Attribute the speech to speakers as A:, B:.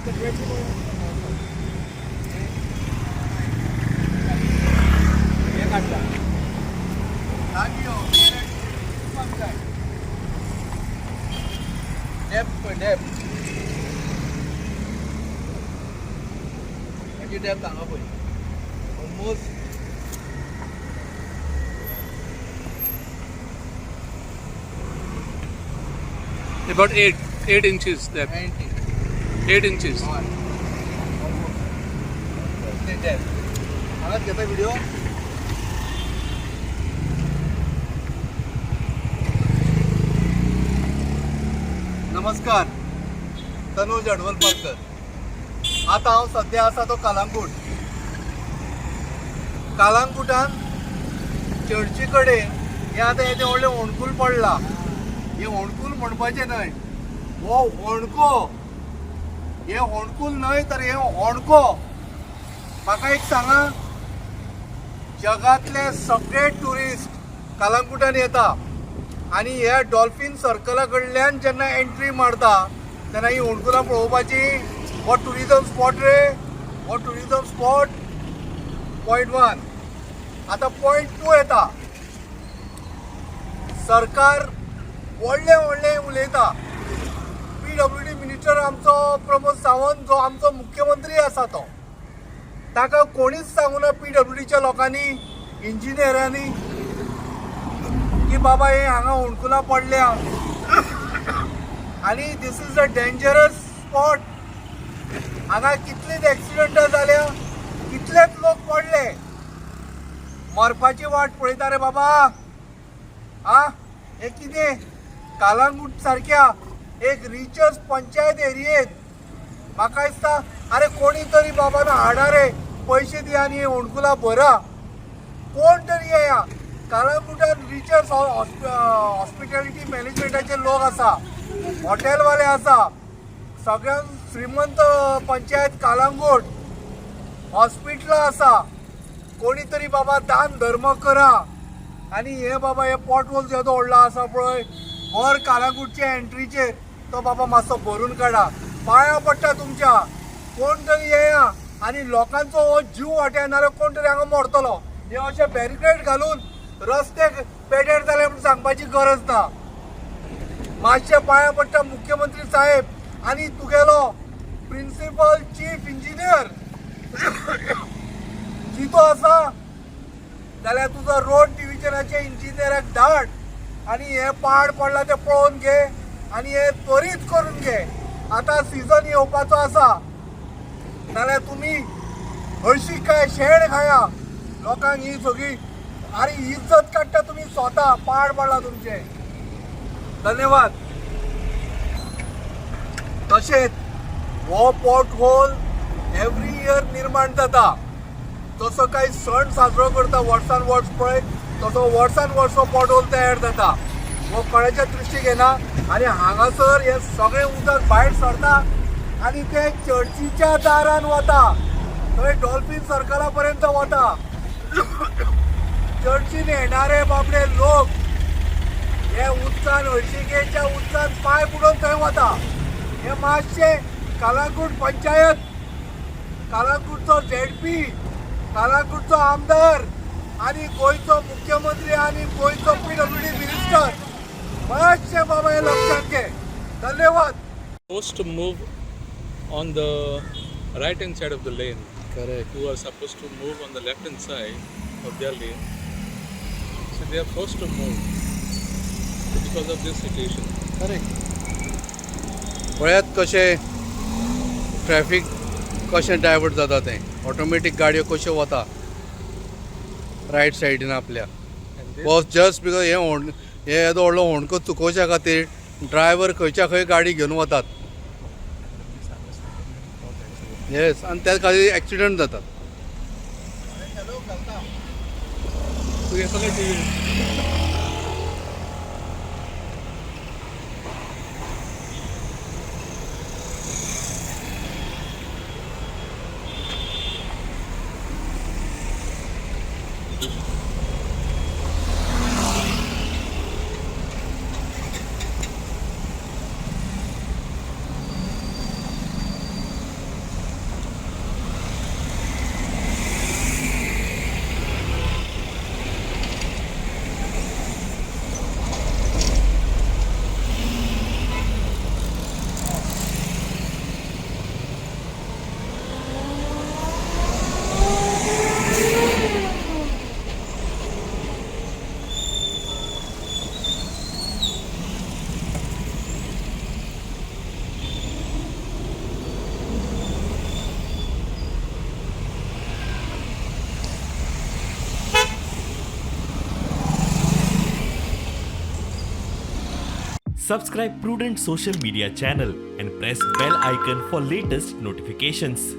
A: हे काडला.
B: डेप्थ पळय, डेप्थ हेची डेप्थ हांगा पळय almost.
C: About 8 inches depth.
B: 90.
C: 8 inches.
B: हय, ऑलमोस्ट डेप्थ. हांगाच घेता व्हिडिओ. नमस्कार, तनुज अडवलपारकर. आतां हांव सद्या आसा तो कालांगूट. कालांगुटान चर्ची कडेन हें आतां हें तें व्हडलें होणकूल पडलां. हें होणकूल म्हणपाचें न्हय, हो होणको. हें होणकूल न्हय तर हें होणको. म्हाका एक सांगा, जगांतले सगळे ट्युरिस्ट कालांगुटान येता आनी ह्या डॉल्फीन सर्कला कडल्यान जेन्ना एंट्री मारता तेन्ना ही होणकुलां पळोवपाची. हो ट्युरिजम स्पॉट रे, हो ट्युरिजम स्पॉट. Point one. आतां पॉयंट टू येता. सरकार व्हडलें व्हडलें उलयता. पीडब्ल्यूडी मिनिस्टर आमचो प्रमोद सावंत, जो आमचो मुख्यमंत्री आसा, तो ताका कोणीच सांगूना पीडब्ल्यूडीच्या लोकांनी, इंजिनियरांनी की बाबा हे हांगा होणकुलां पडल्या आनी this is a dangerous spot. हांगा कितलीच एक्सिडंटां जाल्या, कितलेच लोक पडले, मरपाची वाट पळयता रे बाबा. आ हे कितें कालांगूट सारक्या एक रिचस्ट पंचायत एरियेत म्हाका दिसता, अरे कोणी तरी बाबा हाडा रे, पयशे दिया आनी होणकुलां भरा. कोण तरी येया. कालांगुटान रिचस्ट हॉस्पिटॅलिटी मॅनेजमेंटाचे लोक आसा, हॉटेलवाले आसा, सगळ्यांत श्रीमंत पंचायत कालांगूट, हॉस्पिटलां आसा. कोणी तरी बाबा दान धर्म करा आनी हे बाबा हे पोटहोल जेदो व्हडलो आसा पळय वर कालांगूटच्या एंट्रीचेर, तो बाबा मातसो भरून काडा. पांया पडटा तुमच्या. कोण तरी येया आनी लोकांचो हो जीव वाटया, नाल्यार कोण तरी हांगा मरतलो. हे अशे बॅरिकेड घालून रस्ते पेड्यार जाले म्हूण सांगपाची गरज ना. मातशे पांया पडटा मुख्यमंत्री साहेब आनी तुगेलो प्रिन्सिपल चीफ इंजिनियर जितो आसा जाल्यार तुजो रोड डिविजनाचे इंजिनियराक धाड आनी हे पाड पडला ते पळोवन घे आनी हे त्वरीत करून घे. आतां सिजन येवपाचो आसा, नाल्यार तुमी हळशीक काय शेण खाया. लोकांक ही सगळी आरे इज्जत काडटा तुमी स्वता. पाड पडला तुमचे. धन्यवाद. तशेंच हो पोट होल एवरी इयर निर्माण जाता. जसो काही सण साजरो करता वर्सान वर्स पळय, तसो वर्सान वर्स हो पोट होल तयार जाता. हो कोणाच्या दृश्टीक येना आनी हांगासर हे सगळें उदक भायर सरता आनी ते चर्चीच्या दारान वता, थंय डॉल्फीन सर्कला पर्यंत वता. चर्चीन येणारे बाबडे लोक हे उदकान, हळशिकेच्या उदकान पांय बुडोवन थंय वता. हे मातशें कालांगूट पंचायत, कालांगूटचो झेडपी, कालांगूटचो आमदार आनी गोंयचो मुख्यमंत्री आनी गोंयचो पीडब्ल्यूडी मिनिस्टर, मातशें बाबा हे लक्षात घे. धन्यवाद.
C: Supposed to move on the right hand side of the lane.
B: Correct.
C: Who are supposed to move on the left hand side of their lane. So they are forced to move because of this situation.
B: Correct. पळयात कशें traffic कशें divert जाता तें. Automatic गाडयो कश्यो वता right सायडीन आपल्या.
C: And this,
B: was just because हे होण हे येदो व्हडलो होणको चुकोवच्या खातीर ड्रायव्हर खंयच्या खंय गाडी घेवन वतात. येस, आनी त्या खातीर एक्सिडंट जातात.
C: तुवें सगळें TV.
A: Subscribe Prudent Social Media channel and press bell icon for latest notifications.